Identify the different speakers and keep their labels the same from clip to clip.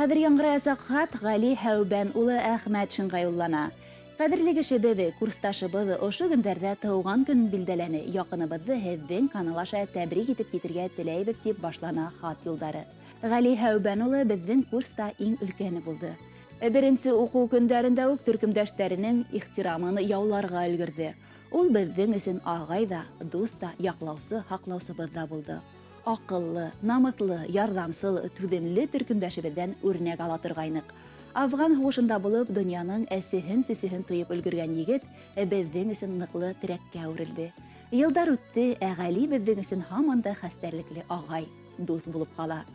Speaker 1: Хәҙер яңғыраясаҡ хат Ғәли Һәүбән улы Әхмәтшинға юллана. Ҡәҙерле кешебеҙ, курсташыбыҙ ошо көндәрҙә тыуған көнөн билдәләне. Яҡыныбыҙҙы һеҙҙең канал аша тәбрик итеп китергә теләйбеҙ, тип башлана хат юлдары. Ғәли Һәүбән улы беҙҙең курста иң өлкәне булды. Беренсе уҡыу көндәрендә үк төркөмдәштәренең ихтирамын яуларға өлгөрҙө. Ул беҙҙең өсөн ағай ҙа, дуҫ та, яҡлаусы, һаҡлаусыбыҙ ҙа булды. Аҡыллы, намыҫлы, ярҙамсыл, түҙемле төркөмдәшебеҙҙән үрнәк ала торғайныҡ. Афған һуғышында булып, донъяның әсеһен-сөсөһөн тойоп өлгөргән егет беҙҙең өсөн ныҡлы терәккә әүерелде. Йылдар үтте, ә Ғәли беҙҙең өсөн һаман да хәстәрлекле ағай, дуҫ булып ҡала.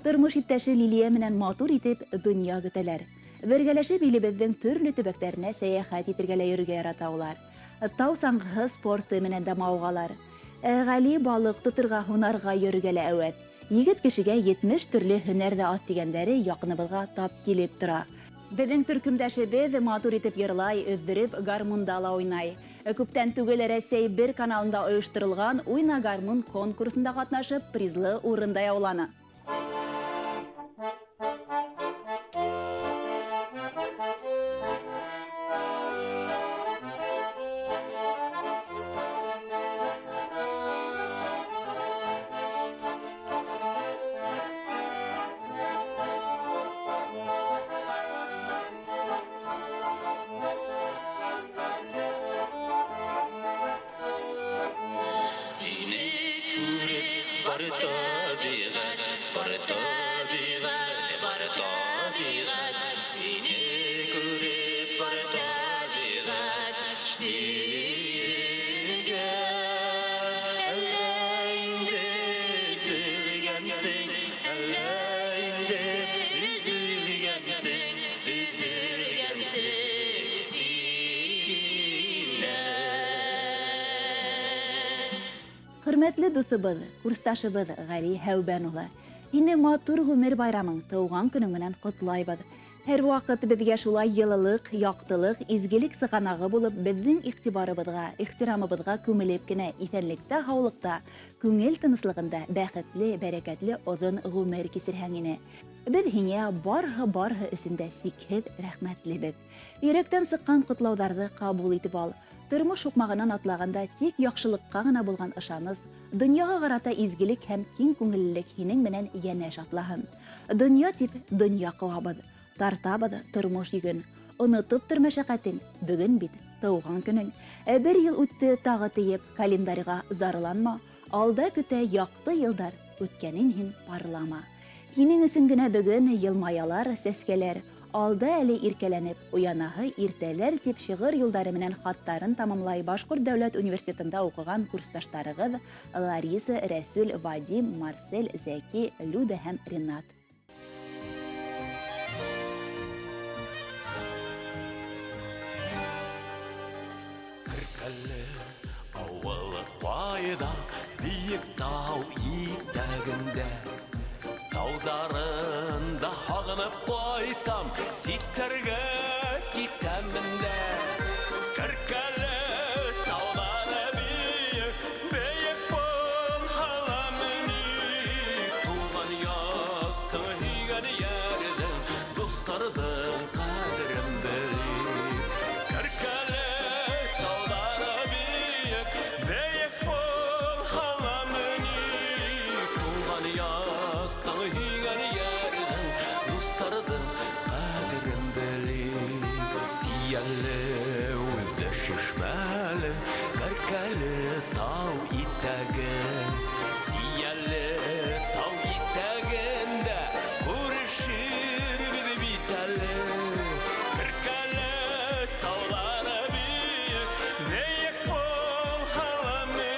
Speaker 1: Тормош иптәше Лилиә менән матур итеп донъя көтәләр. Бергәләшеп илебеҙҙең төрлө төбәктәренә сәйәхәт итергә лә йөрөргә ярата улар. Тау саңғыһы спорты менән дә мауығалар. Ә Ғәли балыҡ тоторға, һунарға йөрөргә лә әүәҫ. Егет кешегә 70 төрлө һөнәр ҙә аҙ тигәндәре яҡыныбыҙға тап килеп тора. Беҙҙең төркөмдәшебеҙ матур итеп йырлай, өҙҙөрөп гармунда ла уйнай. Күптән түгел Рәсәй бер каналында ойошторолған Уйна гармун конкурсында ҡатнашып, призлы урын да яуланы.
Speaker 2: Сине күреп бар табиғәт, бар табиғәт, бар табиғәт. Сине күреп бар табиғәт тигән. Әллә инде өзелгәнсең, әллә инде өзелгәнсең, өзелгәнсең син миннән.
Speaker 1: Хөрмәтле дуҫыбыҙ, курсташыбыҙ Ғәли Һәүбән улы, һине матур ғүмер байрамың, тыуған көнөң менән ҡотлайбыҙ. Һәр ваҡыт беҙгә шулай йылылыҡ, яҡтылыҡ, изгелек сығанағы булып, беҙҙең иғтибарыбыҙға, ихтирамыбыҙға күмелеп кенә иҫәнлектә, һаулыҡта, күңел тыныслығында бәхетле, бәрәкәтле оҙон ғүмер кисерһәң ине. Беҙ һиңә барыһы-барыһы өсөн дә сикһеҙ рәхмәтлебеҙ. Йөрәктән сыҡҡан ҡотлауҙарҙы ҡабул итеп ал. Тормош һуҡмағынан атлағанда тик яҡшылыҡҡа ғына булған ышаныс, донъяға ҡарата изгелек һәм киң күңеллелек һинең менән йәнәш атлаһын. Донъя тип донъя ҡыуабыҙ, тартабыҙ тормош йөген. Онотоп тор мәшәҡәтен, бөгөн бит тыуған көнөң. Бер йыл үтте тағы тиеп, календарьға зарланма, алда көтә яҡты йылдар, үткәнен һин парлама. Һинең өсөн генә бөгөн йылмаялар сәскәләр, алда әле иркәләнеп уянаһы иртәләр, тип шиғыр юлдары менән хаттарын тамамлай Башҡорт дәүләт университетында уҡыған курсташтарығыҙ Лариса, Рәсүл, Вадим, Марсель, Зәки, Люда һәм Ренат.
Speaker 2: Керкәле ауылы ҡайҙа, бейек тау итәгендә. Тауҙарында һағынып ҡайтам, ситтәргә китәмен дә. Керкәле тауҙары бейек, бейек булһа ла ни. Тыуған яҡтың, һөйгән йәрҙең, дуҫтарҙың ҡәҙерен белик. Керкәле тауҙары бейек, бейек булһа ла ни. Тыуған яҡтың, һөйгән йәрҙең, дуҫтарҙың ҡәҙерен белик. Сейәле, үҙе шишмәле, Кәркәле тау итәге. Сейәле тау итәгендә күрешербеҙ бит әле. Кәркәле тауҙары бейек, бейек булһа ла ни.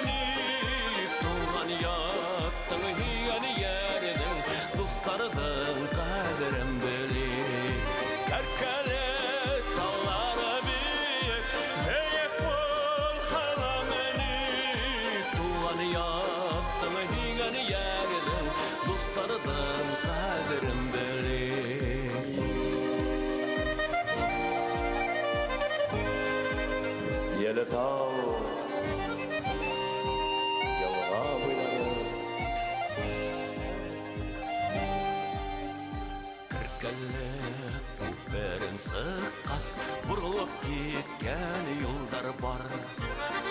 Speaker 2: Тыуған яҡтың, һөйгән йәрҙең, дуҫтарҙың ҡәҙерен белик. Кәркәле тауҙары бейек, бейек булһа ла ни. Тыуған яҡтың, һөйгән йәрҙең, дуҫтарҙың ҡәҙерен белик.
Speaker 3: Сейәле тау, йылға буйҙары.
Speaker 2: Кәркәле Билдәле күперен сыҡҡас, боролоп киткән юлдар бар.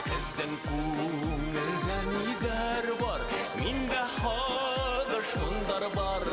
Speaker 2: Һеҙҙең күңелдә ниҙәр бар, миндә һағыш моңдар бар.